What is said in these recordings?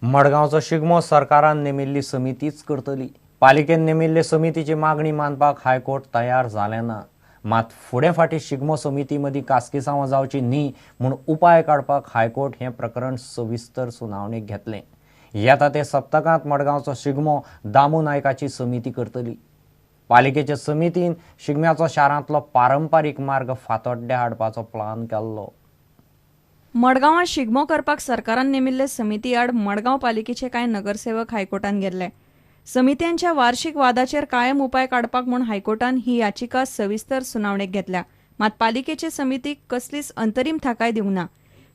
मडगांवचो शिगमो सरकारान नेमिल्ली समितीच करतली. पालिकेन नेमिल्ले समितीची मागणी मानपाक हायकोर्ट तयार जालें ना. मात फुडें फाटीं शिगमो समिती मदीं कासकिसांवां जावची न्ही म्हूण उपाय काडपाक हायकोर्ट हें प्रकरण सविस्तर सुनावणेक घेतलें. येता ते सप्तकांत मडगांवचो शिगमो दामू नायकाची समिती करतली. पालिकेचे समितीन शिगम्याचो शारांतलो पारंपारीक मार्ग फातोड्ड्या हाडपाचो प्लान केल्लो. मडगांवां शिगमो करपाक सरकारान नेमिल्ले समिती आड मडगांव पालिकेचे कांय नगरसेवक हायकोर्टान गेल्ले. समित्यांच्या वार्षिक वादाचेर कायम उपाय काडपाक म्हूण हायकोर्टान ही याचिका सविस्तर सुनावणेक घेतल्या. मात पालिकेचे समितीक कसलीच अंतरीम थाकाय दिवंक ना.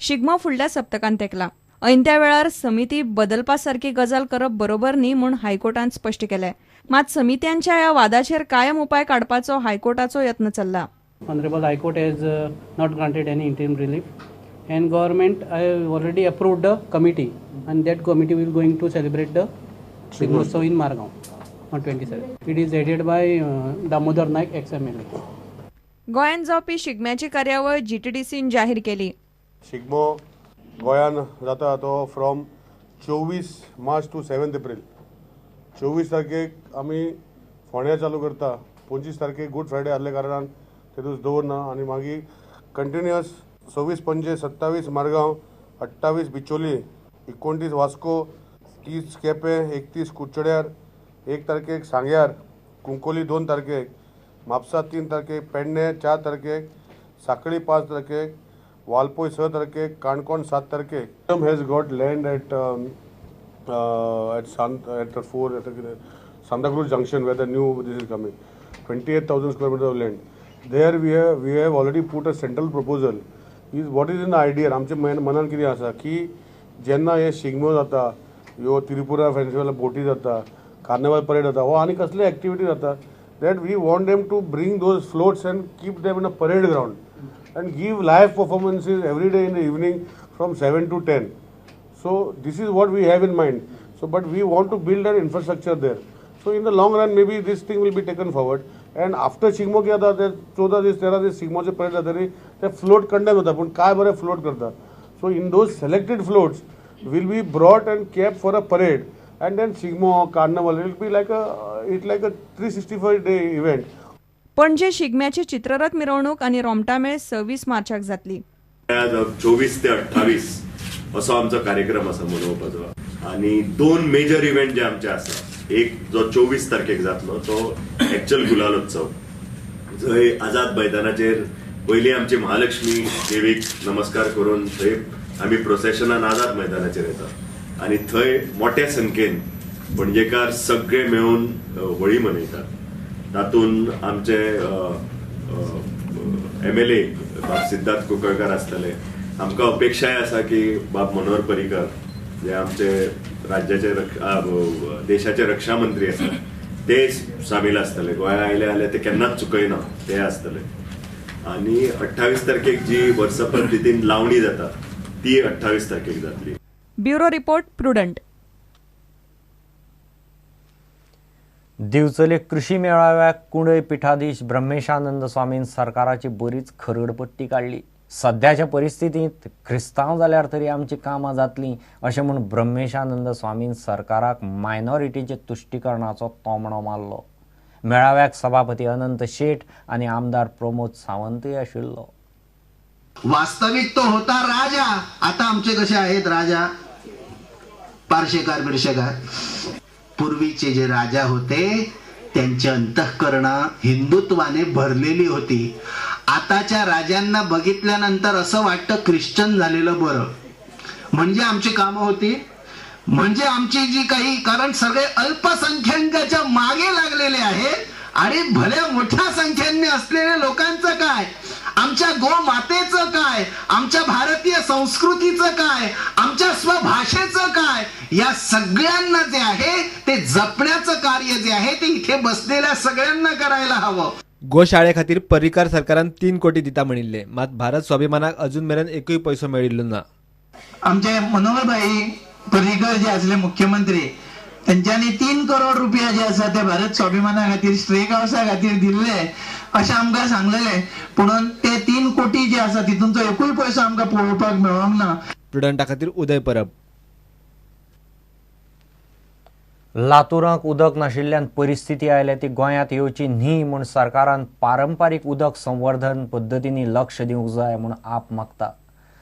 शिगमो फुडल्या सप्तकांत तेंकला. ऐन त्या वेळार समिती बदलपा सारकी गजाल करप बरोबर न्ही म्हूण हायकोर्टान स्पश्ट केलें. मात समित्यांच्या ह्या वादाचेर कायम उपाय काडपाचो हायकोर्टाचो यत्न चल्ला. Honourable High Court has not granted any interim relief and government I already approved the committee and that committee will going to celebrate the Shigmotsav in Margao on 27. It is headed by Damodar Naik, ex-MLA. गोंयांत जावपी शिगम्याची कार्यावळ जीटीडीसीन जाहीर केली. शिगमो गोंयांत जाता तो from 24 March two 7 April. 24 तारखेक आमी फोंड्या चालू करता. 25 तारखेक गुड फ्रायडे आसल्या कारणान ते दीस दवरना आनी मागीर कंटिन्युअस 26 पणजे, 27 मारगांव, 28 बिचोली, 29 वास्को, 30 केपें, 31 कुडचड्यार, 1 तारखेक सांग्यार, कुंकोली 2 तारखेक, म्हापसा 3 तारखेक, पेडणे 4 तारखेक, साखळी 5 तारखेक, वालपोय 6 तारखेक, काणकोण 7 तारखेक. Has got land at at 4 Santacruz junction where the new this is coming, 28,000 square metre of land. There we have already put a central proposal. Is what is in idea. आमच्या मनान कितें आसा की जेन्ना हे शिगमो जाता, ह्यो त्रिपुरा फेस्टिवल बोटी जाता, कार्निवल परेड जाता वा आनी कसले एक्टिविटी जाता, that we want them to bring those floats and keep them in a parade ground and give live performances every day in the evening from 7 to 10. So this is what we have in mind. So but we want to build an infrastructure there. So in the long run maybe this thing will be taken forward. And after Shigmo कितें जाता, ते 14 दीस 13 दीस शिगमोचे parade जातरी ते float condemn जाता, पूण काय बरें फ्लोट करता. So in those selected floats will be brought and kept for a parade, and then Shigmo, Carnival, it will be like a 365 day event. Panaji शिगम्याची चित्ररथ मिरवणूक आनी रोमटामेळ 26 मार्चाक जातली. 24 ते 28 असो आमचो कार्यक्रम आसा मनोवपाचो. आनी 2 मेजर इव्हेंट जे आमचे आसा, एक जो 24 तारखेक जातलो तो एक्चुअल गुलालोत्सव, जंय आझाद मैदानाचेर पयली आमची महालक्ष्मी देवीक नमस्कार करून थंय आमी प्रोसेशनान आझाद मैदानाचेर येता आनी थंय मोठ्या संख्येन पणजेकार सगळे मेळून होळी मनयतात. तातूंत आमचे MLA बाब सिद्धार्थ कुंकळकार आसतले. आमकां अपेक्षाय आसा की बाब मनोहर पर्रीकर जे आमचे राज्याचे देशाचे रक्षा मंत्री आसा ते सामील आसतले. गोंया आयले जाल्यार ते केन्नाच चुकयना, ते आसतले. आनी 28 तारखेक जी वर्सपद्धतीन लावणी जाता ती 28 तारखेक जातली. Bureau report, Prudent. Divchal कृषी मेळाव्याक कुंडय पिठाधीश ब्रह्मेशानंद स्वामीन सरकाराची बरीच खरडपट्टी काडली. सद्याच्या परिस्थितींत क्रिस्तांव जाल्यार तरी आमची कामां जातलीं अशें म्हूण ब्रह्मेशानंद स्वामीन सरकाराक मायनॉरिटीचे तुश्टीकरणाचो तोमणो मारलो. मेळाव्याक सभापती अनंत शेट आनी आमदार प्रमोद सावंतय आशिल्लो. वास्तविक तो होता राजा. आता आमचे कसे आहेत राजा, पारशेकार बिरशेकार. पूर्वीचे जे राजा होते त्यांचे अंतःकरण हिंदुत्वाने भरलेली होती. आताच्या राजांना बघितल्यानंतर असं वाटतं ख्रिश्चन झालेलं बरं. म्हणजे आमची कामं होती, म्हणजे आमची जी काही, कारण सगळे अल्पसंख्याकाच्या मागे लागलेले आहेत आणि भल्या मोठ्या संख्येने असलेल्या लोकांचं काय, आमच्या गोमातेचं काय, आमच्या भारतीय संस्कृतीचं काय, आमच्या स्वभाषेचं काय, या सगळ्यांना जे आहे ते जपण्याचं कार्य जे आहे ते इथे बसलेल्या सगळ्यांना करायला हवं. गोशाळे खातीर पर्रीकार सरकारान 3 कोटी दिता म्हणिल्ले, मात भारत स्वाभिमानाक अजून मेरेन एकूय पैसो मेळिल्लो ना. आमचे मनोहरभाई पर्रीकर जे आसले मुख्यमंत्री, त्यांच्यानी 3 करोड रुपया जे आसा ते भारत स्वाभिमाना खातीर, स्ट्रे हावसा खातीर दिल्ले अशें आमकां सांगलेले, पुणून ते 3 कोटी जे आसा तितूंचो एकूय पयसो आमकां पळोवपाक मेळोंक ना. प्रुडंटा खातीर उदय परब. लातूराक उदक नाशिल्ल्यान परिस्थिती आयल्या ती गोंयांत येवची न्ही म्हूण सरकारान पारंपारीक उदक संवर्धन पद्दतींनी लक्ष दिवंक जाय म्हूण आप मागता.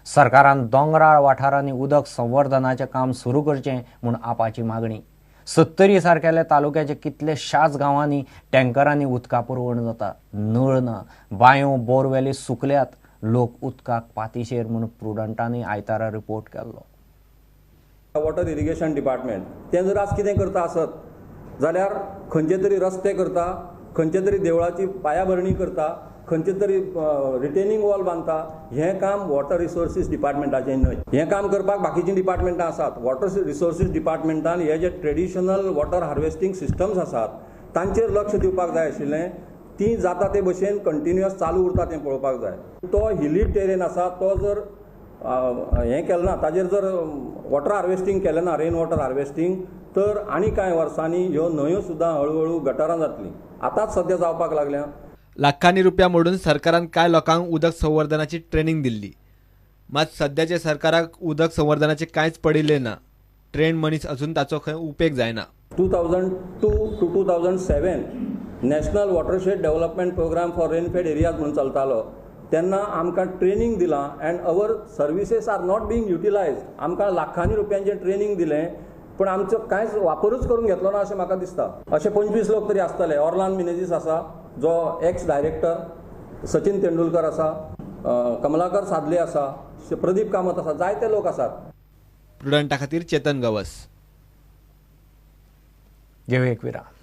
सरकारान दोंगराळ वाठारांनी उदक संवर्धनाचें काम सुरू करचें म्हूण आपाची मागणी. सत्तरी सारकेल्या तालुक्याच्या कितल्याशाच गांवांनी टँकरांनी उदका पुरवण जाता, नळ ना, बांयो बोरवेली सुकल्यात, लोक उदकाक पातिशेर म्हूण प्रुडंटांनी आयतारा रिपोर्ट केल्लो. वॉटर इरिगेशन डिपार्टमेंट तें जर आज कितें करता आसत जाल्यार खंयचे तरी रस्ते करता, खंयचे तरी देवळाची पायाभरणी करता, खंयचे तरी रिटेनिंग वॉल बांदता. हें काम वॉटर रिसोर्सीस डिपार्टमेंटाचें न्हय. हें काम करपाक बाकीचीं डिपार्टमेंटां आसात. वॉटर रिसोर्सीस डिपार्टमेंटान हे जे ट्रेडिशनल वॉटर हार्वेस्टिंग सिस्टम्स आसात तांचेर लक्ष दिवपाक जाय आशिल्लें. ती जाता ते भशेन कंटिन्युअस चालू उरता तें पळोवपाक जाय. तो हिली टेरेन आसा तो जर हें केलें ना, ताजेर जर वॉटर हार्वेस्टिंग केलें ना, रेन वॉटर हार्वेस्टिंग, तर आनी कांय वर्सांनी ह्यो न्हंयो सुद्दां हळूहळू गटारां जातलीं. आतांच सद्या जावपाक लागल्या. लाखांनी रुपया मोडून सरकारान कांय लोकांक उदक संवर्धनाची ट्रेनिंग दिल्ली, मात सद्याच्या सरकाराक उदक संवर्धनाचें कांयच पडिल्लें ना. ट्रेन मनीस अजून ताचो खंय उपेग जायना. 2002 to 2007 national watershed development programme for rainfed areas म्हणून चलतालो तेन्ना आमकां ट्रेनिंग दिलां and our services are not being utilised. आमकां लाखांनी रुपयांचें ट्रेनिंग दिलें पूण आमचो कांयच वापरूच करून घेतलो ना अशें म्हाका दिसता. अशे 25 लोक तरी आसतले. ऑर्लान मिनेजीस आसा जो एक्स डायरेक्टर, सचिन तेंडुलकर आसा, कमलाकर सादले आसा, प्रदीप कामत आसा, जायते लोक आसात. प्रुडंटा खातीर चेतन गवस. घेवया एक विराम.